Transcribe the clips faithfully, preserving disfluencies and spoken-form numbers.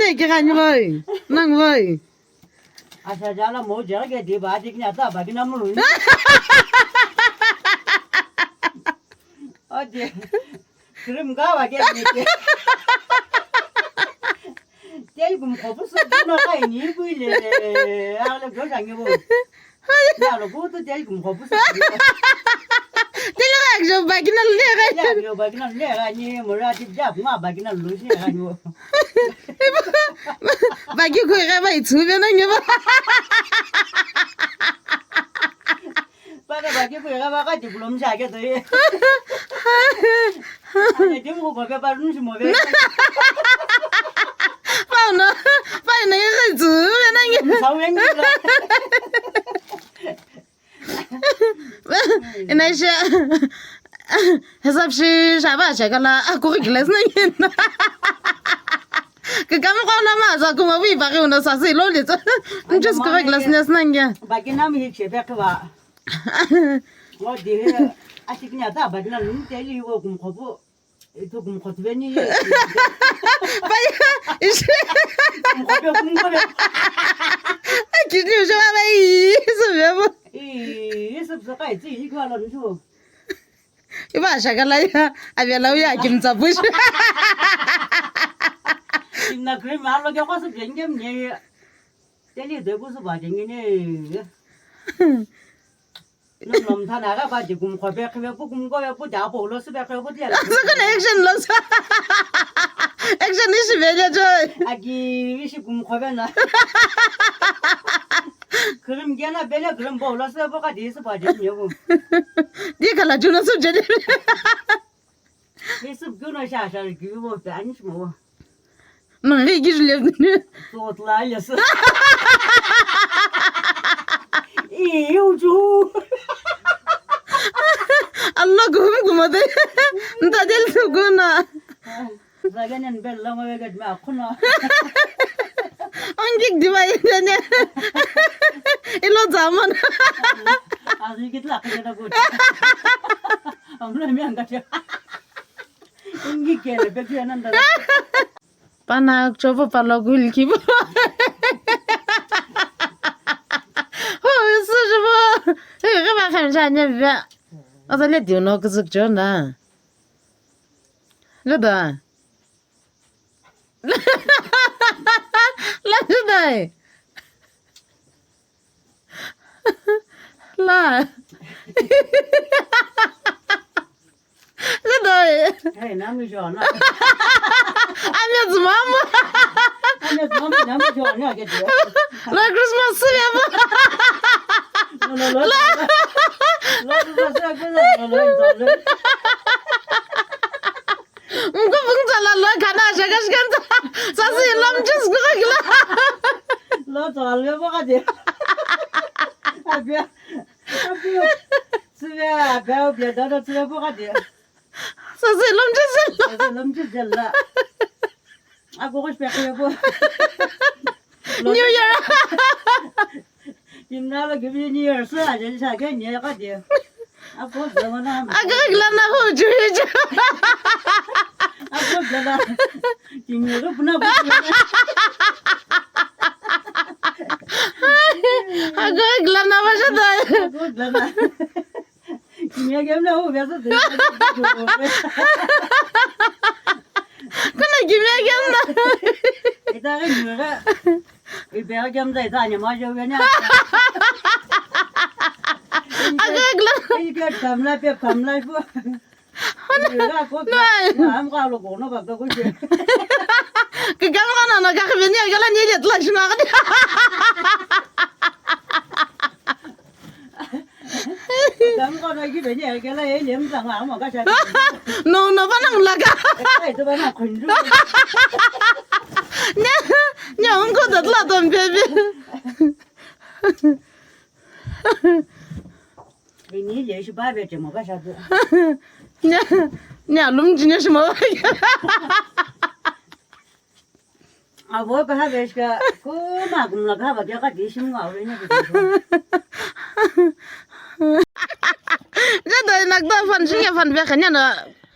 Ke gani boy, nang boy. Asa jala mo jara ke di ba di kina ta ba kina mulu. Ode. Krim ga ba ke ni. Tel gum khopu su no kai ni buile. Ale go jangi bo. Ya lo go to tel gum khopu su. Tel ga jo ba kina le ga. Ya jo ba kina le ga ni mo ra di ja ma ba kina lu ni ga ni. Baki khuighi ba itsübe na nge ba. Baka baki khuighi ba ka diploma sha ke toi. Ane dimu ko be ba run shi mo be. Ba no, ba na nge itsübe na nge. Sa wen ni la. Inaisha. Hesab shi shaba shakala akuri glass na yena. Kikam ko na ma za kuma wi ba ki una sa si lo le. Just kuri glass na sna nge. Ba ki na mi hik she ba ki ba. Ngo di he. Atik nya ta ba ki na lum te li wo kum khopo. Ito kum khotbeni. Baya, ishi. Kum khope kum khope. Kini usha baba, ii, isu bebo. Ii, isu bebo kai tsi, ikwa lo nju. Iba shakala ya, abela uya kim tsapush. Inna cream alo ke kosu jengem ne. Teli de kusu ba jengene. Nom nom thana ra ba di kum khope khipe pu kum khope pu da bo lo su be khope pu dia. Sa kana action lo sa. Action ishi be ja joy. Agi ishi kum khope na. Krim gena bele krim bo lo su bo ka di su ba di nyo. Di kala ju lo su je di. Yusuf guna sha sha givi bo pe ani shimo bo. Nang le givi le. Sotla ya sa. Iu ju. Allah gum guma de. Nta del su guna. Zaganen bella mo vegat ma khuna. Angik diva yene. Ilo zaman. Azigit la kena gut. Amla mi angkat ya. Ingi kele pe pia nanda. Pana chobo palo gul kibo. Ho, isu jibo. Hey, ke ba khan jane ba. Ata le diu no kuzuk jona. Le da. Le da. La. Lidoi. Hey, nami jona. Anya zumama. Anya zumama, nami jona ke dia. La Christmas ya ba. Lo, lo, lo. La. Lo, lo, lo, lo, lo, lo, lo. Mko bung chala lo kana jaga shkan. Sasi lam jis ko gila. Lo to alve ba ka dia. Abia. Abia. Sibia, abia, abia, da, da, sibia, bo, ka, de. Sa, sa, lom, je, sa. Sa, sa, lom, je, je, la. Ako, ko, sibia, ko, bo. New Year. Imna, lo, give me New Year, sa, je, sa, ke, nye, ka, de. Ako, sa, mana. Ako, gila, na, ho, ju, ju. Ako, gila. Kimiyeghi puna puna. Ago glana baja da. Ago glana. Kimiyeghi mna hu besa de. Kuna kimiyeghi mna. Ita ga kimiyeghi. Ibe ga mna ita anya ma jo gani. Ago glana. Ike kamla pe kamla fu. Kikam kana na kakhe beni agala ni le tla shima kadi. Kikam kana ki beni agala e le mta nga ma ka sha. No, no, bana mlaka. Ai to bana khundu. Nya, nya, unko da tla ton baby. Ini le shi ba be te mo ba sha do. Nya, nya lum jine shi mo. Avo ka ha be shi ka ko ma kum la ka ba ke ka di shi mo avo ne. Ja da nak da fan shi ya fan be ka nya na.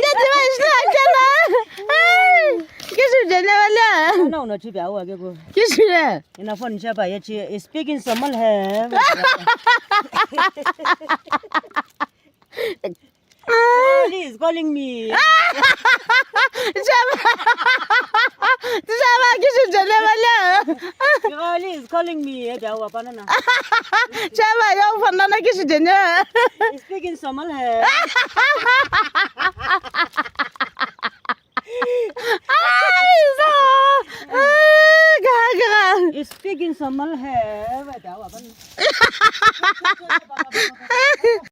Neti ma shila chela. Kishu jene wala. Na uno chibi awa ke ko. Kishu le. Ina phone chapa ye chi speaking Samal hai. Girl is calling me. Chaba, chaba, kishu jene wala. Girl is calling me. Eh, jawa panana. Chaba, yo panana kishu jene. Speaking Samal hai. Ai, so. Ai, ga, ga. Speaking Samal hai. Eh, jawa panana.